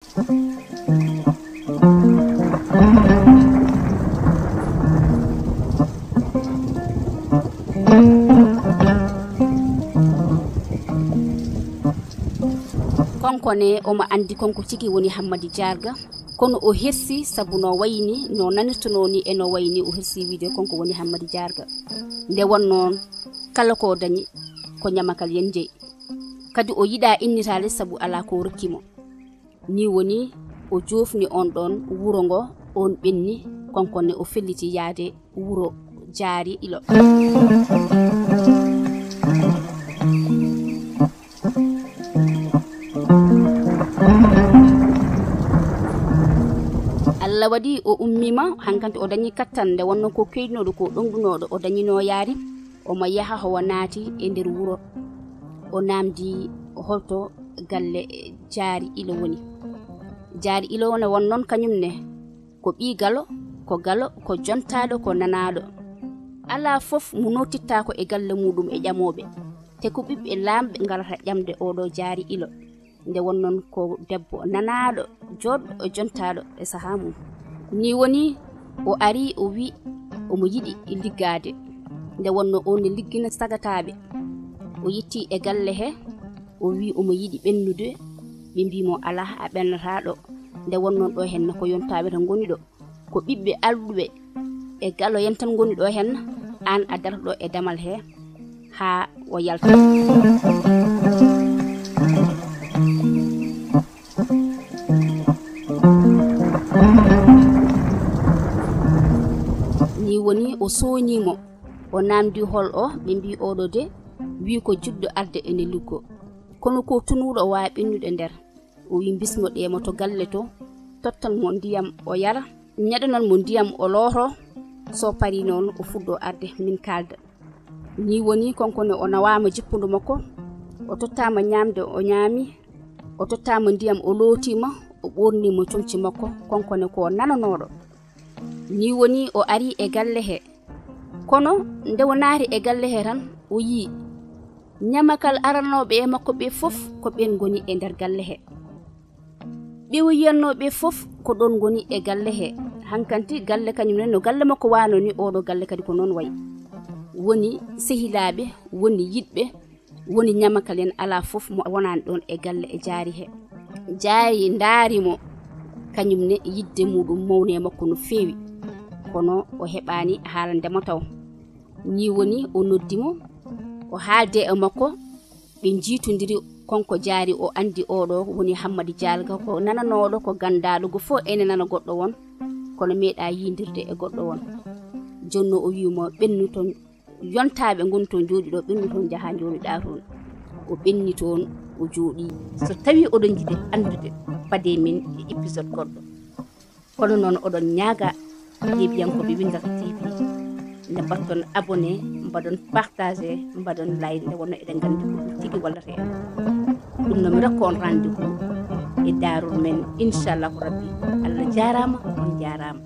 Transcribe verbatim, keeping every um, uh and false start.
Konko ne omo anndi konko tigi woni Hammadi Jaarga, kono o hersi sabu no wayni, no nanirtunoo ni e no wayni o hersi wiide konko woni Hammadi Jaarga. Nde wonnoo kala ko dañi ko ñamakal yen jeyi. Kadi o yiɗaa innitaade sabu alaa ko rokki mo. Ni woni o joofni on ɗon wuro ngo, on ɓenni, konko ne o felliti yaade wuro Jaari Ilo. Allah waɗi o ummiima, hankanti o dañi kattan nde wonno ko keydunooɗo, ko ɗoŋɗunooɗo, o dañinoo yaari, omo yaha howa naati e nder wuro. O naamdi holto galle Jaari Ilo woni. Jaari Ilo ne won noon kañum ne, ko ɓii galo, ko galo, ko jontaaɗo, ko nanaaɗo. Alaa fof mo nootittaako e galle muuɗum e ƴamooɓe. Te ko ɓiɓɓe laamɓe ngarata ƴamde oɗo Jaari Ilo. Nde won noon ko debbo nanaaɗo, jooɗɗo, jontaaɗo e sahaa mum. Ni woni o ari, o wi omo yiɗi liggaade. Nde wonno on ne liggina sagataaɓe. O yetti e galle he, o wi omo yiɗi ɓennude. Ɓe mbi mo, "Alaa, a ɓennataa ɗo." Nde won noon ɗo henne ko yontaaɓe tan ngoni ɗo. Ko ɓiɓɓe alɗuɓe e galo yen tan ngoni ɗo henne. Aan a darata ɗo e damal he haa o yalta. Ni woni o sooñii mo, o naamndi hol o, ɓe mbi oɗo de, wi ko jiɗɗo arde ene liggo. Kono ko tunuɗo waa ɓennude nder. O wi bismoɗee mo to galle to, tottan mo ndiyam o yara, ñaɗanan mo ndiyam o looto, so parii noon o fuɗɗo arde min kaalda. Ni woni konko ne o nawaama jippundu makko, o tottaama ñaamde o ñaami, o tottaama ndiyam o lootiima, o ɓoornii mo comci makko, konko ne ko nananooɗo. Ni woni o ari e galle he. Kono nde o naati e galle he tan, o yii ñamakal aranooɓe e makko ɓe fof ko ɓeen ngoni e nder galle he. Ɓe o yiyannoo ɓe fof ko ɗoon ngoni e galle he. Hankanti galle kañum ne no galle makko waano ni, oɗo galle kadi ko noon wayi. Woni sehilaaɓe, woni yiɗɓe, woni ñamakal en, alaa fof mo wonaani ɗoon e galle e Jaari he. Jaari ndaari mo, kañum ne yiɗde muuɗum mawni e makko no feewi, kono o heɓaani haalande mo taw. Ni woni o noddi mo, o haalde e makko, ɓe njiitondiri, konko Jaari o anndi oɗo woni Hammadi Jaalga, ko nananooɗo, ko ganndaaɗo, go fof ene nana goɗɗo won, kono meeɗa yiindirde e goɗɗo won. Jonno o wii mo, "Ɓennu toon." Yontaaɓe ngoni toon jooɗi ɗo, ɓennu toon njaha njooɗiɗa toon. O ɓenni toon, o jooɗi. So tawi oɗon njiɗi anndude, fade min e épisode goɗɗo. Kono noon oɗon ñaaga yeeɓiyankooɓe Winndata T V, nde mbaɗton abonné, mbaɗon partagé, mbaɗon like, nde wonno eɗen nganndi ko ɗum tigi wallata en. Ɗum noon mi rokka on rendez-vous e daarol men, inchallahu rabbi. Allah jaaraama, on jaaraama.